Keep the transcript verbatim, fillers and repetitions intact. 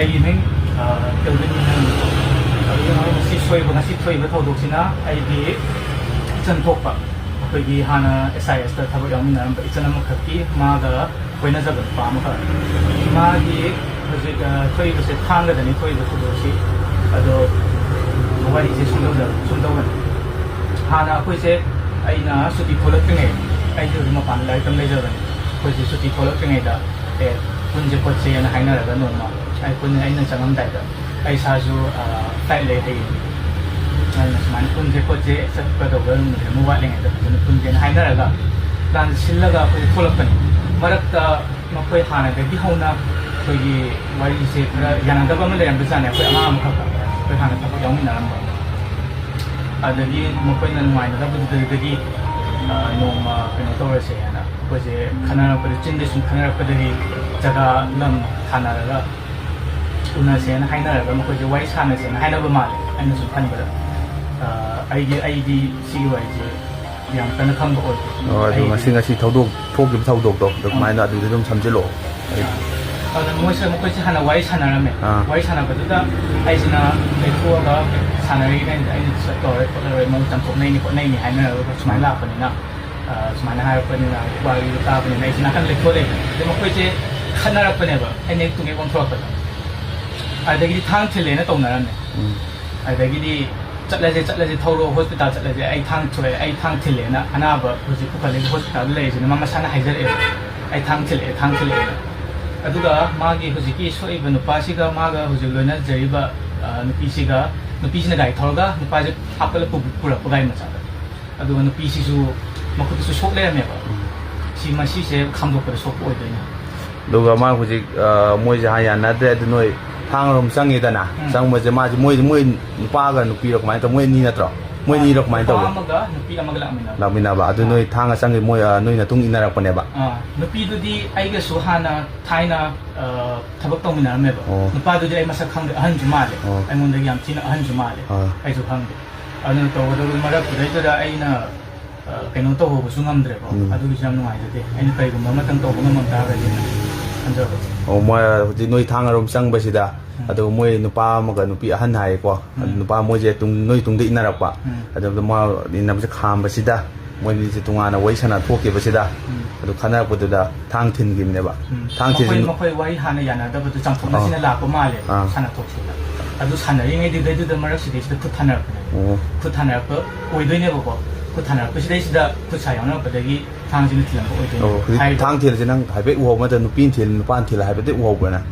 ꯑꯩꯒꯤ ꯃꯤꯡ, ꯑ, ꯀꯦꯜꯕꯤꯟ ꯍꯥꯏꯕꯅꯤ꯫ ꯑꯗꯨꯒ ꯉꯁꯤ ꯁꯣꯏꯕ, ꯉꯁꯤ ꯊꯣꯛꯏꯕ ꯊꯧꯗꯣꯛꯁꯤꯅ ꯑꯩꯒꯤ ꯏꯆꯟ ꯊꯣꯛꯄ, ꯑꯩꯈꯣꯏꯒꯤ ꯍꯥꯟꯅ S I S ꯇ ꯊꯕꯛ ꯌꯥꯎꯃꯤꯟꯅꯔꯝꯕ ꯏꯆꯟ ꯑꯃꯈꯛꯀꯤ ꯃꯥꯒ ꯀꯣꯏꯅꯖꯕ ꯅꯨꯄꯥ ꯑꯃꯈꯛ꯫ ꯃꯥꯒꯤ ꯍꯧꯖꯤꯛ, ꯑ, ꯊꯣꯛꯏꯕꯁꯦ ꯊꯥꯡꯒꯗꯅꯤ ꯊꯣꯛꯏꯕ ꯊꯧꯗꯣꯛꯁꯤ꯫ ꯑꯗꯣ ꯋꯥꯔꯤꯁꯦ ꯁꯨꯝ ꯇꯧꯖ-, ꯁꯨꯝ ꯇꯧꯕꯅꯤ꯫ ꯍꯥꯟꯅ ꯑꯩꯈꯣꯏꯁꯦ, ꯑꯩꯅ ꯁꯨꯇꯤ ꯊꯣꯛꯂꯛꯇ꯭ꯔꯤꯉꯩ, ꯑꯩꯁꯦ ꯍꯧꯖꯤꯛ ꯃꯄꯥꯟꯗ ꯂꯥꯏꯔꯤꯛ ꯇꯝ ꯂꯩꯖꯕꯅꯤ꯫ ꯑꯩꯈꯣꯏꯁꯦ ꯁꯨꯇꯤ ꯊꯣꯛꯂꯛꯇ꯭ꯔꯤꯉꯩꯗ, "ꯑꯦ, ꯄꯨꯟꯁꯦ ꯈꯣꯠꯁꯦꯅ" ꯍꯥꯏꯅꯔꯒ ꯅꯣꯡꯃ ꯑꯩ ꯄꯨꯟ-, ꯑꯩꯅ ꯆꯪꯉꯝꯗꯥꯏꯗ, "ꯑꯩ ꯏꯁꯥꯁꯨ, ꯑ, flight ꯂꯩ ꯍꯌꯦꯡ, ꯑꯗꯨꯅ ꯁꯨꯃꯥꯏꯅ ꯄꯨꯟꯁꯦ ꯈꯣꯠꯁꯦ, ꯆꯠꯀꯗꯧꯕ ꯅꯨꯃꯤꯠ ꯑꯃ ꯋꯥꯠꯂꯤꯉꯩꯗ ꯐꯖꯅ ꯄꯨꯟꯁꯦꯅ" ꯍꯥꯏꯅꯔꯒ plan ꯁꯤꯜꯂꯒ ꯑꯩꯈꯣꯏ ꯊꯣꯛꯂꯛꯄꯅꯤ꯫ ꯃꯔꯛꯇ ꯃꯈꯣꯏ ꯍꯥꯟꯅꯗꯒꯤ ꯍꯧꯅ ꯑꯩꯈꯣꯏꯒꯤ ꯋꯥꯔꯤꯁꯦ ꯈꯔ ꯌꯥꯅꯗꯕ ꯑꯃ ꯂꯩꯔꯝꯕꯖꯥꯠꯅꯤ꯫ ꯑꯩꯈꯣꯏ ꯑꯉꯥꯡ ꯑꯃꯈꯛ, ꯑꯩꯈꯣꯏ ꯍꯥꯟꯅ ꯊꯕꯛ ꯌꯥꯎꯃꯤꯟꯅꯔꯝꯕ꯫ ꯑꯗꯒꯤ ꯃꯈꯣꯏꯅ ꯅꯨꯡꯉꯥꯏꯅꯗꯕꯗꯨꯗꯒꯤ, ꯑ, ꯅꯣꯡꯃ ꯀꯩꯅꯣ ꯇꯧꯔꯁꯦ ꯍꯥꯏꯅ ꯑꯩꯈꯣꯏꯁꯦ ꯈꯟꯅꯔꯛꯄꯗ, ꯆꯤꯟꯗ ꯁꯨꯝ ꯈꯟꯅꯔꯛꯄꯗꯒꯤ ꯖꯒꯥ ꯂꯝ ꯊꯥꯅꯔꯒ ꯎꯅꯁꯦꯅ ꯍꯥꯏꯅꯔꯒ ꯃꯈꯣꯏꯁꯦ ꯋꯥꯔꯤ ꯁꯥꯟꯅꯁꯦꯅ ꯍꯥꯏꯅꯕ ꯃꯥꯜꯂꯦ, ꯑꯩꯅ ꯁꯨꯝ ꯈꯟꯕꯗ꯫ ꯑ, ꯑꯩꯒꯤ, ꯑꯩꯗꯤ ꯁꯤꯒꯤ ꯋꯥꯔꯤꯁꯦ ꯌꯥꯝ ꯀꯟꯅ ꯈꯪꯕ ꯑꯣꯏꯗꯦ꯫ ꯑꯣ, ꯑꯗꯨ ꯑꯩ ꯉꯁꯤ, ꯉꯁꯤ ꯊꯧꯗꯣꯛ ꯊꯣꯛꯈꯤꯕ ꯊꯧꯗꯣꯛꯇꯣ ꯑꯗꯨꯃꯥꯏꯅ ꯑꯗꯨꯗ ꯑꯗꯨꯝ ꯁꯝꯖꯤꯜꯂꯛꯑꯣ꯫ ꯑꯩ ꯑꯗꯨꯅ ꯃꯣꯏꯁꯦ, ꯃꯈꯣꯏꯁꯦ ꯍꯥꯟꯅ ꯋꯥꯔꯤ ꯁꯥꯟꯅꯔꯝꯃꯦ꯫ ꯑꯥ꯫ ꯋꯥꯔꯤ ꯁꯥꯟꯅꯕꯗꯨꯗ ꯑꯩꯁꯤꯅ ꯂꯩꯊꯣꯛꯑꯒ ꯁꯥꯟꯅꯔꯤꯉꯩꯗ ꯑꯩꯅ ꯗꯤꯁꯇꯔꯕ ꯇꯧꯔꯦ ꯈꯣꯠꯂꯔꯣꯏ, ꯃꯣꯏ ꯆꯥꯝꯊꯣꯛꯅꯩꯅꯤ ꯈꯣꯠꯅꯩꯅꯤ ꯍꯥꯏꯅꯔꯒ ꯁꯨꯃꯥꯏꯅ ꯂꯥꯛꯄꯅꯤꯅ, ꯑ, ꯁꯨꯃꯥꯏꯅ ꯍꯥꯏꯔꯛꯄꯅꯤꯅ ꯋꯥꯔꯤꯗꯣ ꯇꯥꯕꯅꯤꯅ ꯑꯩꯁꯦ ꯅꯥꯀꯟ ꯂꯩꯊꯣꯛꯑ ꯂꯩꯕꯅꯦ꯫ ꯑꯗꯩ ꯃꯈꯣꯏꯁꯦ ꯈꯠꯅꯔꯛꯄꯅꯦꯕ, ꯑꯩꯅ ꯍꯦꯛ ꯇꯨꯡ ꯍꯦꯛ ꯑꯣꯟꯊꯣꯔꯛꯄꯗ꯫ ꯑꯗꯒꯤꯗꯤ ꯊꯥꯡ ꯊꯤꯜꯂꯦꯅ ꯇꯧꯅꯔꯝꯃꯦ꯫ ꯎꯝ꯫ ꯑꯗꯒꯤꯗꯤ "ꯆꯠꯂꯁꯦ, ꯆꯠꯂꯁꯦ, ꯊꯧꯔꯣ, ꯍꯣꯁꯄꯤꯇꯥꯜ ꯆꯠꯂꯁꯦ, ꯑꯩ ꯊꯥꯡ ꯊꯣꯛꯑꯦ, ꯑꯩ ꯊꯥꯡ ꯊꯤꯜꯂꯦꯅ" ꯑꯅꯥꯕ ꯍꯧꯖꯤꯛ ꯄꯨꯈꯠꯂꯤꯕ ꯍꯣꯁꯄꯤꯇꯥꯜꯗ ꯂꯩꯔꯤꯁꯤꯅ ꯃꯥ ꯃꯁꯥꯅ ꯍꯥꯏꯖꯔꯛꯑꯦꯕ, "ꯑꯩ ꯊꯥꯡ ꯊꯤꯜꯂꯛꯑꯦ, ꯊꯥꯡ ꯊꯤꯜꯂꯛꯑꯦꯅ"꯫ ꯑꯗꯨꯒ ꯃꯥꯒꯤ ꯍꯧꯖꯤꯛꯀꯤ ꯁꯣꯛꯏꯕ ꯅꯨꯄꯥꯁꯤꯒ ꯃꯥꯒ ꯍꯧꯖꯤꯛ ꯂꯣꯏꯅꯖꯔꯤꯕ, ꯑ, ꯅꯨꯄꯤꯁꯤꯒ, ꯅꯨꯄꯤꯁꯤꯅ ꯒꯥꯔꯤ ꯊꯧꯔꯒ ꯅꯨꯄꯥꯁꯦ ꯍꯥꯞꯀꯠꯂ ꯄꯨ-, ꯄꯨꯔꯛꯄ ꯒꯥꯔꯤ ꯃꯆꯥꯗ꯫ ꯑꯗꯨꯒ ꯅꯨꯄꯤꯁꯤꯁꯨ ꯃꯈꯨꯠꯇꯁꯨ ꯁꯣꯛ ꯂꯩꯔꯝꯃꯦꯕ꯫ ꯎꯝ꯫ ꯁꯤ, ꯃꯁꯤꯁꯦ ꯈꯥꯝꯗꯣꯛꯄꯗ ꯁꯣꯛꯄ ꯑꯣꯏꯗꯣꯏꯅꯦ꯫ ꯑꯗꯨꯒ ꯃꯥ ꯍꯧꯖꯤꯛ, ꯑ, ꯃꯣꯏꯁꯦ ꯍꯥꯟꯅ ꯌꯥꯅꯗ꯭ꯔꯦ, ꯑꯗꯨ ꯅꯣꯏ ꯊꯥꯡ ꯑꯃ ꯆꯪꯉꯦꯗꯅ, ꯎꯝ꯫ ꯆꯪꯕꯁꯦ ꯃꯥꯁꯦ ꯃꯣꯏ, ꯃꯣꯏ ꯅꯨꯄꯥꯒ ꯅꯨꯄꯤꯔꯣ ꯀꯃꯥꯏꯅ ꯇꯧ-, ꯃꯣꯏ ꯑꯅꯤ ꯅꯠꯇ꯭ꯔꯣ? ꯃꯣꯏ ꯑꯅꯤꯔꯣ ꯀꯃꯥꯏꯅ ꯅꯨꯄꯥ ꯇꯧꯒꯦ? ꯑꯃꯒ ꯅꯨꯄꯤ ꯑꯃꯒ ꯂꯥꯛꯃꯤꯟꯅꯕ꯫ ꯂꯥꯛꯃꯤꯟꯅꯕ꯫ ꯑꯗꯨ ꯑꯥ꯫ ꯅꯣꯏ ꯊꯥꯡꯒ ꯆꯪꯉꯦ, ꯃꯣꯏ, ꯑ, ꯅꯣꯏ ꯅꯇꯨꯡ ꯏꯟꯅꯔꯛꯄꯅꯦꯕ? ꯑꯥ, ꯅꯨꯄꯤꯗꯨꯗꯤ ꯑꯩꯒꯁꯨ ꯍꯥꯟꯅ ꯊꯥꯏꯅ, ꯑ, ꯊꯕꯛ ꯇꯧꯃꯤꯟꯅꯔꯝꯃꯦꯕ꯫ ꯑꯣ꯫ ꯅꯨꯄꯥꯗꯨꯗꯤ ꯑꯩ ꯃꯁꯛ ꯈꯪꯗꯦ, ꯑꯍꯟꯁꯨ ꯃꯥꯜꯂꯦ꯫ ꯑꯣ꯫ ꯑꯩꯉꯣꯟꯗꯒꯤ ꯌꯥꯝ ꯊꯤꯅ ꯑꯍꯟꯁꯨ ꯃꯥꯜꯂꯦ꯫ ꯑꯥ꯫ ꯑꯩꯁꯨ ꯈꯪꯗꯦ꯫ ꯑꯗꯨꯅ ꯇꯧꯒꯗꯕ ꯃꯔꯛꯇꯨꯗꯩꯗꯨꯗ ꯑꯩꯅ, ꯑ, ꯀꯩꯅꯣ ꯇꯧꯍꯧꯕꯁꯨ ꯉꯝꯗ꯭ꯔꯦꯀꯣ꯫ ꯎꯝ꯫ ꯑꯗꯨꯒꯤꯁꯨ ꯌꯥꯝ ꯅꯨꯡꯉꯥꯏꯖꯗꯦ꯫ ꯑꯩꯅ ꯀꯔꯤꯒꯨꯝꯕ ꯑꯃꯇꯪ ꯇꯧꯕ ꯉꯝꯃꯝ ꯇꯥꯔꯒꯗꯤ ꯈꯟꯖꯕ꯫ ꯑꯣ, ꯃꯣꯏ ꯍꯧꯖꯤꯛ ꯅꯣꯏ ꯊꯥꯡ ꯑꯔꯣꯝ ꯆꯪꯕꯁꯤꯗ, ꯎꯝ꯫ ꯑꯗꯨꯒ ꯃꯣꯏ ꯅꯨꯄꯥ ꯑꯃꯒ ꯅꯨꯄꯤ ꯑꯍꯟ ꯍꯥꯏꯌꯦꯀꯣ꯫ ꯑꯗꯨ ꯎꯝ꯫ ꯅꯨꯄꯥ ꯃꯣꯏꯁꯦ ꯇꯨꯡ-, ꯅꯣꯏ ꯇꯨꯡꯗ ꯏꯟꯅꯔꯛꯄ꯫ ꯎꯝ꯫ ꯑꯗꯨꯗ ꯃꯥ ꯏꯟꯅꯕꯁꯦ ꯈꯥꯝꯕꯁꯤꯗ ꯃꯣꯏꯅꯤꯁꯦ ꯇꯣꯉꯥꯟꯅ ꯋꯥꯔꯤ ꯁꯥꯟꯅ ꯊꯣꯛꯈꯤꯕꯁꯤꯗ, ꯎꯝ꯫ ꯑꯗꯨ ꯈꯟꯅꯔꯛꯄꯗꯨꯗ ꯊꯥꯡ ꯊꯤꯟꯈꯤꯕꯅꯦꯕ꯫ ꯎꯝ꯫ ꯊꯥꯡ ꯃꯈꯣꯏ, ꯊꯤꯟ- ꯃꯈꯣꯏ ꯋꯥꯔꯤ ꯍꯥꯟꯅ ꯌꯥꯅꯗꯕꯗꯨ ꯆꯥꯝꯊꯣꯛꯅꯁꯤꯅ ꯑꯥ꯫ ꯂꯥꯛꯄ ꯃꯥꯜꯂꯦ, ꯑꯥ꯫ ꯁꯥꯟꯅꯊꯣꯛꯁꯤꯗ꯫ ꯑꯗꯨ ꯁꯥꯟꯅꯔꯤꯉꯩꯗꯨꯗꯩꯗꯨꯗ ꯃꯔꯛꯁꯤꯗꯩꯁꯤꯗ ꯈꯨꯠ ꯊꯥꯅꯔꯛꯄꯅꯦꯕ꯫ ꯑꯣ꯫ ꯈꯨꯠ ꯊꯥꯅꯔꯛꯄ ꯑꯣꯏꯗꯣꯏꯅꯦꯕꯀꯣ꯫ ꯈꯨꯠ ꯊꯥꯅꯔꯛꯄꯁꯤꯗꯩꯁꯤꯗ ꯈꯨꯠ ꯁꯥ ꯌꯥꯎꯅꯔꯛꯄꯗꯒꯤ ꯊꯥꯡꯁꯤꯅ ꯊꯤꯜꯂꯝꯕ ꯑꯣꯏꯗꯣꯏꯅꯦ ꯑꯣ, ꯍꯧꯖꯤꯛ ꯍꯥꯏꯔꯤꯕ꯫ ꯊꯥꯡ ꯊꯤꯜꯂꯤꯁꯦ ꯅꯪ ꯍꯥꯏꯐꯦꯠ ꯎꯍꯧꯕ ꯅꯠꯇ꯭ꯔ? ꯅꯨꯄꯤ ꯊꯤꯜ, ꯅꯨꯄꯥ ꯊꯤꯜ ꯍꯥꯏꯐꯦꯠꯇꯤ ꯎꯍꯧꯕ꯭ꯔꯥ ꯅꯪ?